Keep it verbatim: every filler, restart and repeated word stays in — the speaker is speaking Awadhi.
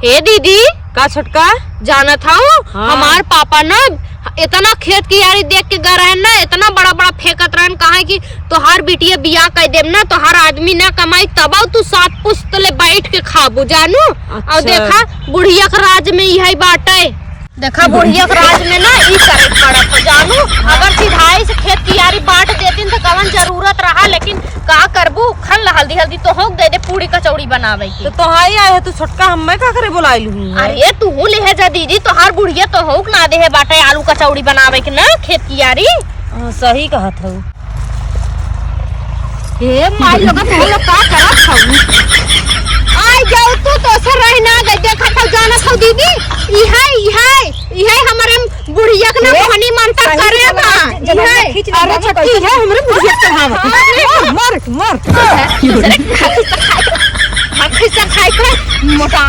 हे दीदी। का छोटका? जानत हऊ, हाँ। हमार पापा ना इतना खेत कियारी देख के गए रहन ना, इतना बड़ा बड़ा फेंकत रहन, कहा कि तोहार बिटिया बियाह कर देब ना, तोहार आदमी ना कमाई, तब तू सात पुस्त ले बैठ के खाबू जानू। और अच्छा। देखा, बुढ़िया के राज में यही बाटे। देखा, बुढ़िया के राज में ना ई करे के पड़त हो जानू। अगर सीधाई से खेत कियारी बांट देतीन तो कवन जरूरत रहा, लेकिन का करबू, खन ला हल्दी हल्दी तो होक दे दे पूड़ी कचौड़ी बनावे के। तो तोहाई आए है, तू छोटका हम्मे का करे बुलाई लू है? अरे तू ले है जा दीदी, तोहार बुढ़िया तो होक ना दे है बाटे आलू कचौड़ी बनावे के ना खेत कियारी। हाँ, सही कहत हऊ। हे माई लोगन, तू लोग का करत हऊ? आई जाऊ तू तो से रह ना गई, देखत हऊ, जानत हऊ दीदी, इहे, इहे, इहे हमरे बुढ़िया के ना ए, बहनी मंतर करे बा। जब इहे। खींच ले, अरे बाबू, छोटकी कैसे? है हमरे बुढ़िया के चढ़ावा। हाँ। मर, मर, मर। दूसरे के खातिर तो खाए, हम खिस्सा खाए के मोटा।